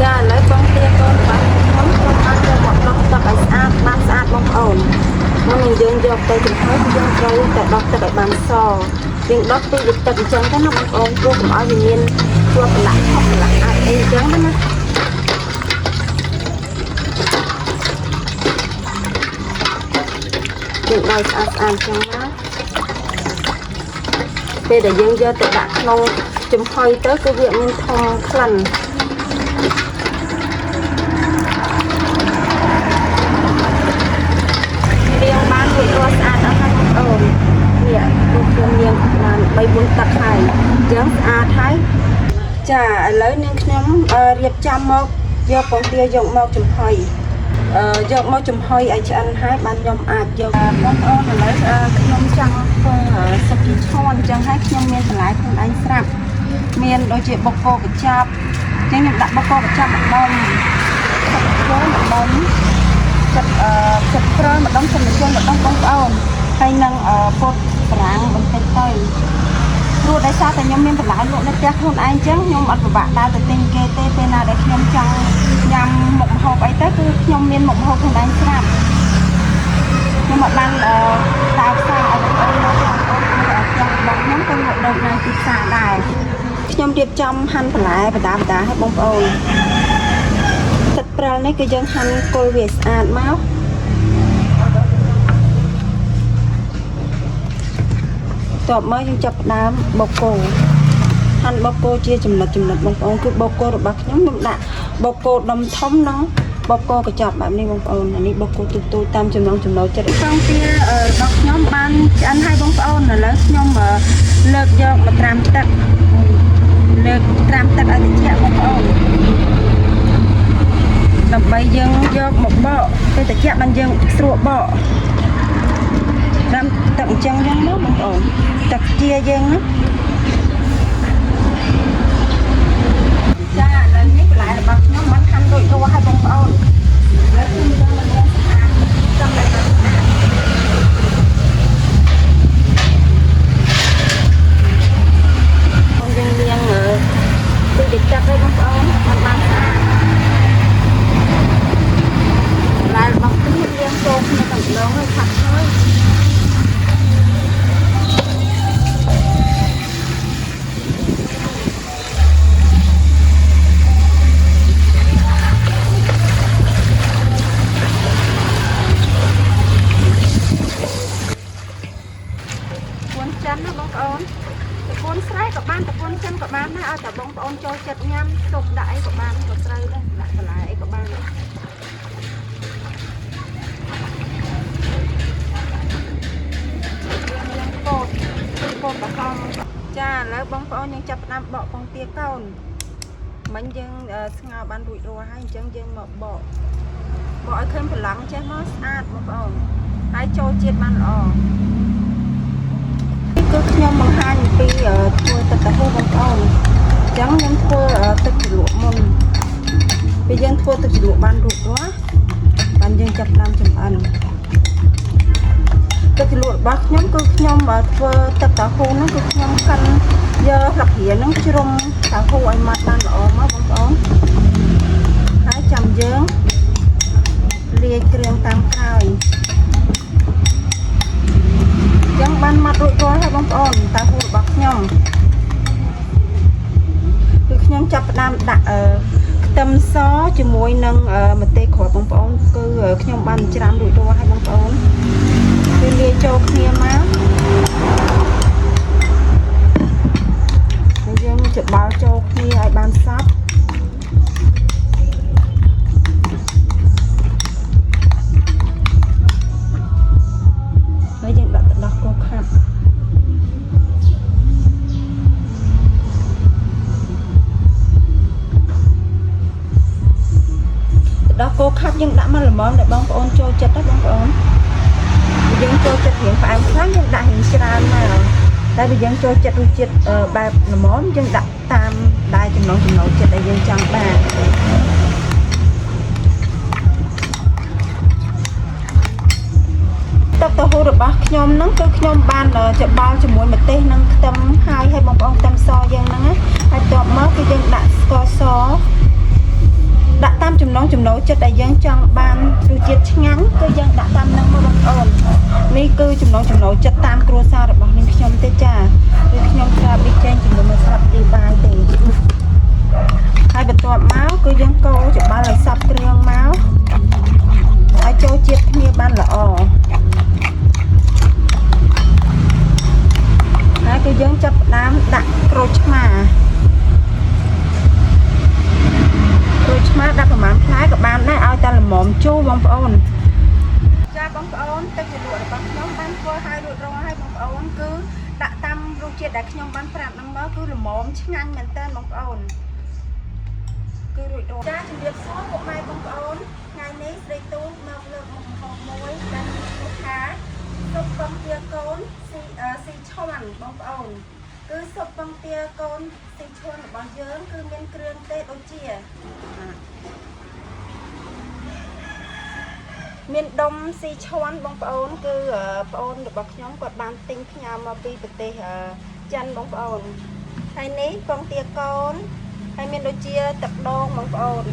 ចាឥឡូវបងទាកូនរបស់ខ្ញុំខ្ញុំបានយកមកដោះទឹកឲ្យស្អាតបានស្អាតបងប្អូនមុននឹងយើងយកទៅចំហុយយើងត្រូវតែដោះទឹកឲ្យបានសយើងដោះពីវាទឹកអញ្ចឹងទៅណាបងប្អូនព្រោះកុំឲ្យវាមានជាប់ប្រឡាក់ឆប់ប្រឡាក់អាចអីអញ្ចឹងណាយើងដោយស្អាតស្អាតអញ្ចឹងមកពេលដែលយើងយកទៅដាក់ក្នុងចំហុយទៅគឺវាមានធំក្លិន លាងបានរួចរាល់ស្អាតអស់ហើយបងប្អូននេះគឺខ្ញុំលាងបាន3 4ទឹកហើយអញ្ចឹងស្អាតហើយចាឥឡូវនាងខ្ញុំរៀបចំមកយកពងទាយកមកចំហុយអឺយកមកចំហុយឲ្យឆ្អិនហើយបានខ្ញុំអាចយកបងប្អូនឥឡូវខ្ញុំចង់ធ្វើសុគីឈន់អញ្ចឹងហើយខ្ញុំមានបន្លែខ្លួនឯងស្រាប់មានដូចជាបុកកកញ្ចប់អញ្ចឹងខ្ញុំដាក់បុកកកញ្ចប់ម្ដុំទឹកធ្វើម្ដុំ ចិត្តអឺចិត្តព្រើម្ដងចិត្តមជនម្ដងបងប្អូនហើយនឹងអឺពោតប្រាំងបន្តិចទៅព្រោះដោយសារតែខ្ញុំមានបន្លែលក់នៅផ្ទះខ្លួនឯងអញ្ចឹងខ្ញុំអត់ពិបាកដើរទៅទិញគេទេពេលណាដែលខ្ញុំចង់ញ៉ាំមុខម្ហូបអីទៅគឺខ្ញុំមានមុខម្ហូបខ្លួនឯងស្រាប់ខ្ញុំអត់បានអឺដើរផ្សារឲ្យបងប្អូនមើលបងប្អូនគឺផ្ទះរបស់ខ្ញុំក៏លក់ដូរនៅទីផ្សារដែរខ្ញុំរៀបចំហាន់បន្លែបដាបដាឲ្យបងប្អូនទឹកព្រិលនេះគឺយើងហាន់គល់វាស្អាតមក តបមកយើងចាប់ផ្ដើមបកគោហាន់បកគោជាចំណិតចំណិតបងប្អូនគឺបកគោរបស់ខ្ញុំខ្ញុំដាក់បកគោដុំធំនិងបកគោកញ្ចប់បែបនេះបងប្អូនអានេះបកគោទូទូតាមចំណងចំណូលចិត្តពងទារបស់ខ្ញុំបានឆ្អិនហើយបងប្អូនឥឡូវខ្ញុំលើកយកមកត្រាំទឹកលើកត្រាំទឹកឲ្យត្រជាក់បងប្អូនដើម្បីយើងយកមកបកពេលត្រជាក់បានយើងស្រួលបក ត្រាំទឹកអញ្ចឹងយ៉ាងមកបងប្អូនទឹកជាយើងណាចាឥឡូវនេះបន្លែរបស់ខ្ញុំមិនហាន់រួចរាល់ហើយបងប្អូនឥឡូវខ្ញុំយកមកលាងស្អាតចាំតែបានស្អាតបងយើងលាងពីទឹកទឹកហើយបងប្អូនបានបានស្អាតបន្លែរបស់ខ្ញុំលាងចូលគ្នាតែម្ដងហើយខាត់ហើយ កួនចិនណាបងប្អូនតកួនស្រែក៏បានតកួនចិនក៏បានដែរឲ្យតែបងប្អូនចូលចិត្តញ៉ាំស៊ុបដាក់អីក៏បានក៏ត្រូវដែរដាក់បន្លែអីក៏បានដែរយើងពោតពោតក្រហមចាឥឡូវបងប្អូនយើងចាប់ផ្ដើមបកពងទាកូនមិញយើងស្ងោរបានរួចរាល់ហើយអញ្ចឹងយើងមកបកបកឲ្យឃើញប្រឡងចេះមកស្អាតបងប្អូនហើយចូលជាតិបានល្អ គឺខ្ញុំបង្ហាញអំពីធ្វើទឹកតៅហ៊ូបងប្អូនអញ្ចឹងខ្ញុំធ្វើទឹកជ្រលក់មុនពេលយើងធ្វើទឹកជ្រលក់បានរួចរាល់បានយើងចាប់ផ្ដើមចម្អិនទឹកជ្រលក់របស់ខ្ញុំគឺខ្ញុំធ្វើទឹកតៅហ៊ូហ្នឹងគឺខ្ញុំកិនយកស្លឹកព្រាហ្នឹងជ្រុំតៅហ៊ូឲ្យម៉ត់បានល្អមកបងប្អូនហើយចាំយើងលាយគ្រឿងតាមក្រោយ ចឹងបានម៉ត់រួចរាល់ហើយបងប្អូនតៅហ៊ូរបស់ខ្ញុំគឺខ្ញុំចាប់ផ្ដើមដាក់ខ្ទឹមសជាមួយនឹងម្ទេសគ្រាប់បងប្អូនគឺខ្ញុំបានច្រាំរួចរាល់ហើយបងប្អូនគឺលាយចូលគ្នាមកហើយយើងច្របល់ចូលគ្នាឲ្យបានសព្វហើយយើងដាក់ទឹកដោះគោខាប់ ទឹកដោះគោខាប់យើងដាក់មកល្មមដែលបងប្អូនចូលចិត្តណាបងប្អូនបើយើងចូលចិត្តរៀងផ្អែមខ្លាំងយើងដាក់រៀងច្រើនមកតែបើយើងចូលចិត្តរសជាតិបែបល្មមយើងដាក់តាមដែលចំណងចំណូលចិត្តដែលយើងចង់បានទឹកតៅហ៊ូរបស់ខ្ញុំហ្នឹងគឺខ្ញុំបានច្របល់ជាមួយម្ទេសនិងខ្ទឹមហើយឲ្យបងប្អូនខ្ទឹមសយើងហ្នឹងណាហើយបន្ទាប់មកគឺយើងដាក់ស្ករស ចំណងចំណូលចិត្តដែលយើងចង់បានរសជាតិឆ្ងាញ់គឺយើងដាក់តាមនឹងមកបងប្អូននេះគឺចំណងចំណូលចិត្តតាមគ្រួសាររបស់នាងខ្ញុំទេចាគឺខ្ញុំប្រើប៊ីចេងចំនួនមួយស្លាបព្រាបាយទេហើយបន្ទាប់មកគឺយើងកូរច្បល់ឲ្យសព្វគ្រឿងមកឲ្យចូលជាតិគ្នាបានល្អហើយគឺយើងចាប់ផ្ដើមដាក់ក្រូចឆ្មា ក្រូចឆ្មាដាក់ប្រហែលផ្លែក៏បានដែរឲ្យតែល្មមជូរបងប្អូនចាបងប្អូនទឹកជ្រលក់របស់ខ្ញុំបានធ្វើឲ្យរួចរាល់ហើយបងប្អូនគឺដាក់តាមរសជាតិដែលខ្ញុំបានប្រាប់ហ្នឹងមកគឺល្មមឆ្ងាញ់មែនតើបងប្អូនគឺរួចរាល់ចាជំរាបសួរពុកម៉ែបងប្អូនថ្ងៃនេះស្រីទូចមកលើកមុខម្ហូបមួយដែលមានឈ្មោះថាស៊ុបពងទាកូនស៊ីស៊ីឈွန်បងប្អូនគឺស៊ុបពងទាកូនស៊ីឈွန်របស់យើងគឺមានគ្រឿងទេសដូចជា មានដុំស៊ីឈွန်បងប្អូនគឺប្អូនរបស់ខ្ញុំគាត់បានទិញផ្ញើមកពីប្រទេសចិនបងប្អូនហើយនេះពងទាកូនហើយមានដូចជាទឹកដូងបងប្អូន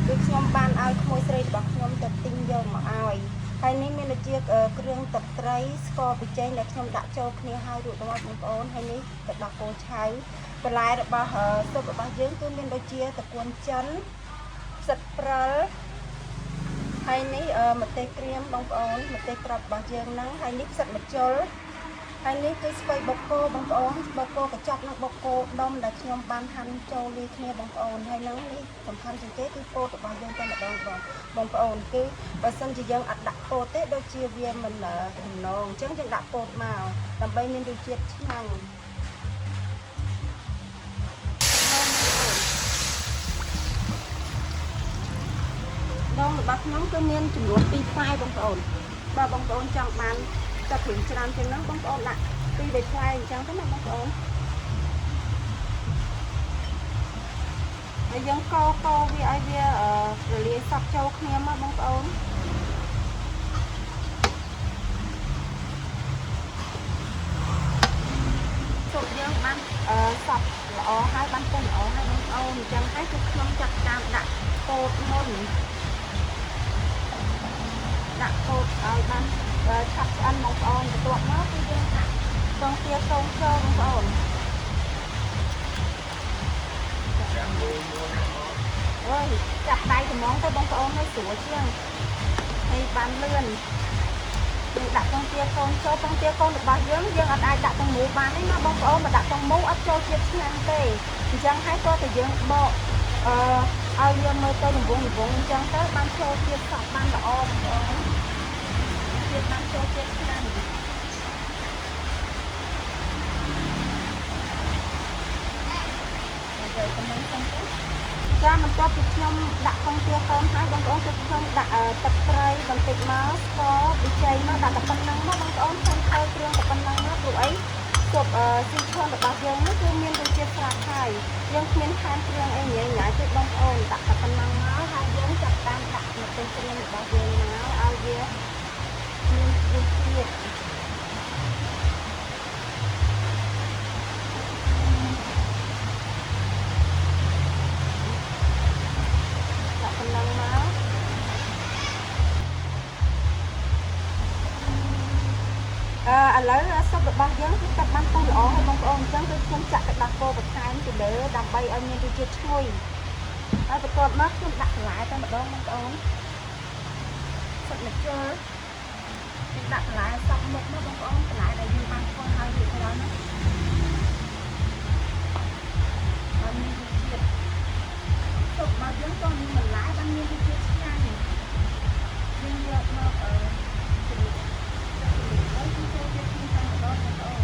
គឺខ្ញុំបានឲ្យក្មួយស្រីរបស់ខ្ញុំទៅទិញយកមកឲ្យហើយនេះមានដូចជាគ្រឿងទឹកត្រីស្ករប៊ីចេងដែលខ្ញុំដាក់ចូលគ្នាហើយរួចរាល់បងប្អូនហើយនេះទឹកដោះគោឆៅបន្លែរបស់ស៊ុបរបស់យើងគឺមានដូចជាត្រកួនចិនផ្សិតព្រិល ហើយនេះម្ទេសក្រៀមបងប្អូនម្ទេសក្របរបស់យើងហ្នឹងហើយនេះផ្សិតម្ជុលហើយនេះគឺស្ពៃបូកូបងប្អូនបូកូកញ្ចប់និងបូកូដុំដែលខ្ញុំបានហាន់ចូលលាយគ្នាបងប្អូនហើយហ្នឹងនេះសំខាន់ជាងគេគឺពោតរបស់យើងតែម្ដងបងបងប្អូនគឺបើសិនជាយើងអត់ដាក់ពោតទេដូចជាវាមិនទំនងអញ្ចឹងយើងដាក់ពោតមកដើម្បីមានរសជាតិឆ្ងាញ់ដងរបស់ខ្ញុំគឺមានចំនួន2ផ្លែបងប្អូនបើបងប្អូនចង់បានទឹកគ្រឿងច្រើនជាងហ្នឹងបងប្អូនដាក់2 3ផ្លែអញ្ចឹងទៅណាបងប្អូនហើយយើងកកវាឲ្យវារលាយសព្វចូលគ្នាមកបងប្អូនស៊ុបយើងបានសព្វល្អហើយបានពុះល្អហើយបងប្អូនអញ្ចឹងហើយគឺខ្ញុំចាប់តាមដាក់ពោតមុនដាក់ពោតឲ្យបានឆាប់ឆ្អិនបងប្អូនបន្ទាប់មកគឺយើងដាក់ពងទាកូនចូលបងប្អូនអើយចាប់ដៃត្មងទៅបងប្អូនឲ្យស្រួលជាងហើយបានលឿនយើងដាក់ពងទាកូនចូលពងទាកូនរបស់យើងយើងអត់អាចដាក់ទាំងមូលបានទេណាបងប្អូនមកដាក់ទាំងមូលអត់ចូលជាតិឆ្ងាញ់ទេអញ្ចឹងហើយក៏តែយើងបកអឺឲ្យវាមើលទៅរង្វង់រង្វង់អញ្ចឹងទៅបានចូលជាតិសក់បានល្អបងប្អូនជាតិបានចូលជាតិឆ្ងាញ់ចាបន្ទាប់ពីខ្ញុំដាក់ពងទាកូនហើយបងប្អូនគឺខ្ញុំដាក់ទឹកត្រីបន្តិចមកស្ករប៊ីចេងមកដាក់តែប៉ុណ្្នឹងមកបងប្អូនខ្ញុំធ្វើគ្រឿងតែប៉ុណ្្នឹងមកព្រោះអីស៊ុបស៊ីឈွန်របស់យើងនេះគឺមានរសជាតិស្រាប់ហើយយើងគ្មានថែមគ្រឿងអីញ៉ៃញ៉ៃទេបងប្អូនដាក់តែប៉ុណ្្នឹងមកហើយយើងចាប់តាមដាក់ម្ទេសក្រៀមរបស់យើងមកឲ្យវាមានរសជាតិដាក់ប៉ុណ្្នឹងមកឥឡូវស៊ុបរបស់យើងគឺកាត់បានពុះល្អហើយបងប្អូនអញ្ចឹងគឺខ្ញុំចាក់ទឹកដោះគោបន្ថែមពីលើដើម្បីឲ្យមានរសជាតិឈ្ងុយហើយបន្ទាប់មកខ្ញុំដាក់បន្លែតែម្ដងបងប្អូនស៊ុតម្ជុលខ្ញុំដាក់បន្លែសក់មុខមកបងប្អូនបន្លែដែលយើងបានធ្វើហើយរួចរាល់ណាហើយមានរសជាតិស៊ុបរបស់យើងក៏មានបន្លែបានមានរសជាតិឆ្ងាញ់យើងយកមកជំនួសហើយគឺចូលជាតិគ្នាតែម្ដងបងប្អូន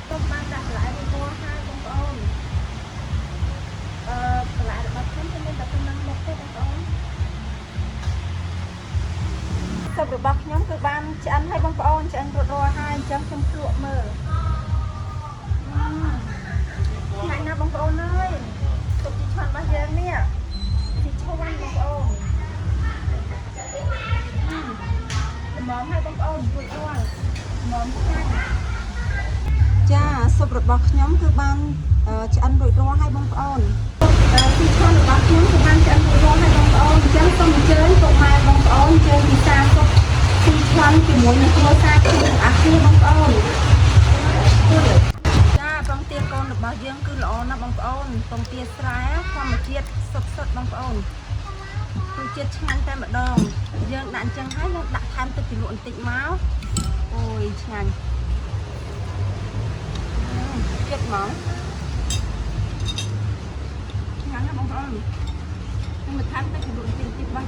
ខ្ញុំបានដាក់បន្លែរួចរាល់ហើយបងប្អូនបន្លែរបស់ខ្ញុំគឺមានតែប៉ុណ្្នឹងមុខទេបងប្អូនស៊ុបរបស់ខ្ញុំគឺបានឆ្អិនហើយបងប្អូនឆ្អិនរួចរាល់ហើយអញ្ចឹងខ្ញុំភ្លក់មើលឆ្ងាញ់ណាស់បងប្អូនអើយស៊ុបជីឆាន់របស់យើងនេះជីឆាន់បងប្អូនល្មមហើយបងប្អូនរួចរាល់ល្មមឆ្ងាញ់ចាស៊ុបរបស់ខ្ញុំគឺបាន ឆ្អិនរួចរាល់ហើយបងប្អូនស៊ីឆន់របស់ខ្ញុំក៏បានឆ្អិនរួចរាល់ហើយបងប្អូនអញ្ចឹងសូមអញ្ជើញពុកម៉ែបងប្អូនអញ្ជើញពិសាសុខស៊ីឆន់ជាមួយនឹងគ្រួសារខ្ញុំទាំងអស់គ្នាបងប្អូនចាពងទាកូនរបស់យើងគឺល្អណាស់បងប្អូនពងទាស្រែធម្មជាតិសុទ្ធសុទ្ធបងប្អូនគឺជាតិឆ្ងាញ់តែម្ដងយើងដាក់អញ្ចឹងហើយយើងដាក់ថែមទឹកជ្រលក់បន្តិចមកអូយឆ្ងាញ់ចិត្តហ្មងឆ្ងាញ់ណាស់បងប្អូនខ្ញុំមកថែមទឹកជ្រលក់បន្តិចបន្តិចរបស់